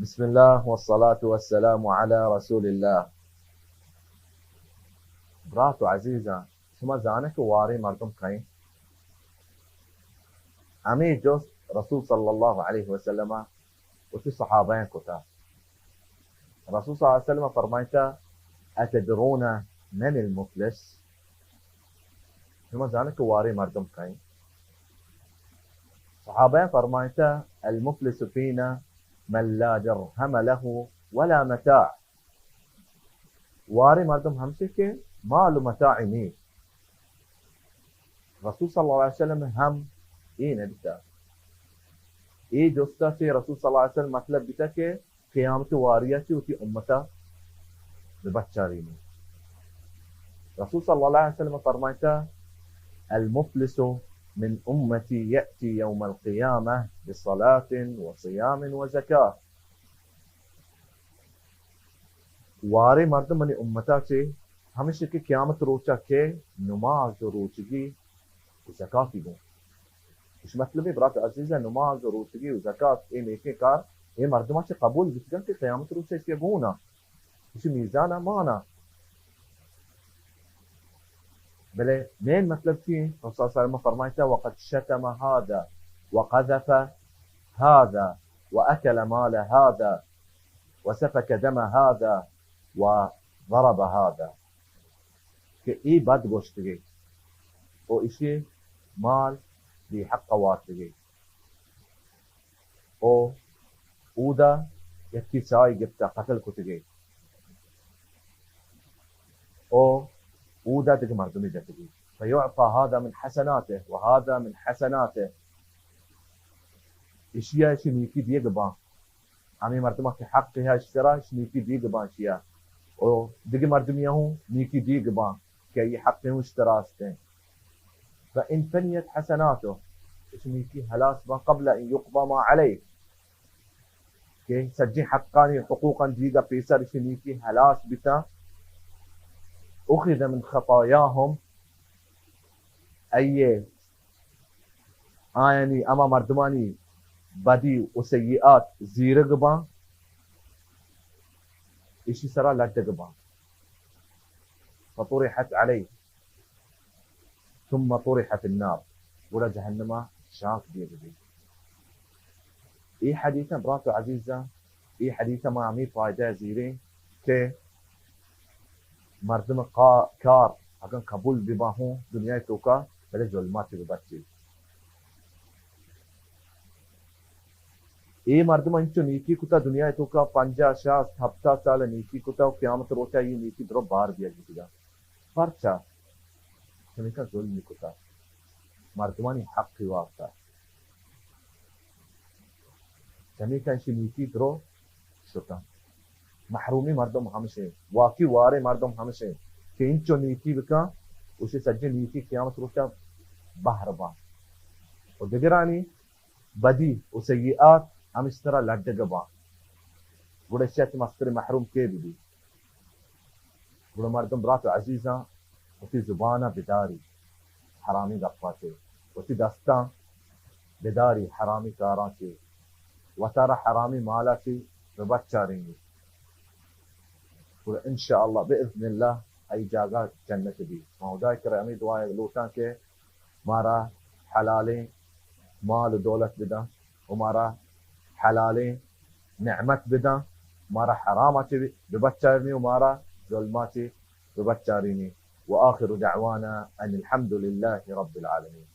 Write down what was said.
بسم الله والصلاة والسلام على رسول الله. برات و عزیزاں، شما زانئے کہ واریں مردم کئے اِنت؟ ہمے جست رسول صلی اللہ علیہ وسلم ءَ وتی صحابیاں کتا. رسول صلی اللہ علیہ وسلم فرمائتا: أتدرون من المفلس؟ شما زانئے کہ واریں مردم کئے اِنت؟ صحابیاں فرمائتا: المفلس فينا من لا درهم له ولا متاع. واریں مردم ہمیش اِنت کہ مال و متاع نیست. رسول صلی اللہ علیہ وسلم ہم اے نہ بیتا. اے جستا چہ رسول صلی اللہ علیہ وسلم مطلب بیتا کہ قیامت واریا چہ وتی امتا بہ بچارینی. رسول صلی اللہ علیہ وسلم فرمائتا: المفلس من أمتي يأتي يوم القيامة بصلاة وصيام وزكاة. واریں مردم منی امتا چہ ہمیش اِنت کہ قیامت روچا کہ نماز و روچگی و زکاتی گوں. اش مطلب اِنت برات عزیزاں، نماز و روچگی و زکات، اے نیکیں کار اے مردما چہ قبول بیتگاں کہ قیامت روچا ایشی گونا، ایشی میزانا مانا. بلے مین مطلب چی اِنت؟ رسول صلی اللہ علیہ وسلم فرمائتا: وقد شتم هذا وقذف هذا وأكل مال هذا وسفك دم هذا وضرب هذا. کہ اے بد گوشتگی و ایشی مال بے حق وارتگی و اودا یکی چاہی گپتا قتل کتگی و اودا دگہ مردمی جتگی. فيعطى هذا من حسناته وهذا من حسناته. ایشیا ایشی نیکی دیگ باں. ہمے مردما کہ حق اِنت ایشی سرا، ایشی نیکی دیگ باں ایشیا. و دگہ مردمی ہوں نیکی دیگ باں کہ آئی حق اِنت ایشی سرا است اِنت. فإن فنيت حسناته، ایشی نیکی ہلاس باں، قبل أن يقضى ما عليه، کہ سجیں حقانی، حقوقانی دیگا پیسر ایشی نیکی ہلاس بیتاں. أخذ من خطاياهم، آئی ءَ آیانی، ہما مردمانی بدی و سیئات زیرگ باں، ایشی سرا لڈگ باں. فطرحت عليه ثم طرح في النار، گڑا جہنما شانک دیگ بیت. اے حدیثاں برات و عزیزاں، اے حدیثاں ما ہمے فائدہ زیریں کہ مردم کا-، کار اگاں قبول ببا ہوں دنیا توکا، بلے ظلمات ببچی. اے مردم انچو نیکی کتا دنیا توکا، پنجاہ، شصت، ہپتاد سال نیکی کتا و قیامت روچا اے نیکی درو بار دیگ بیتگا. پرچا؟ چمیکا ظلم کتا، مردمانی حق وارتا، چمیکا ایشی نیکی درو شتاں. محرومی مردم ہمیش اِنت، واقعی واریں مردم ہمیش اِنت کہ انچو نیکی بکاں، ایشی سجیں نیکی قیامت روچا بہر باں و دگرانی بدی و سیئات ہمیش سرا لڈگ باں. گڑا ایشی چہ مستریں محروم کے ببی؟ گڑا مردم برات و عزیزاں وتی زبانا بداری حرامی گپا چہ، وتی دستاں بداری حرامی کاراں چہ، وتارا حرامی مالا چہ ببچارینی. گڑا ان شاء اللہ باذن اللہ آئی جاگہ جنت بی. ما خدای کرا ہمے دعا لوٹاں کہ مارا حلالیں مال و دولت بداں و مارا حلالیں نعمت بداں، مارا حراما چہ ببچارینی و مارا ظلما چہ ببچارینی. وآخر دعوانا أن الحمد لله رب العالمين.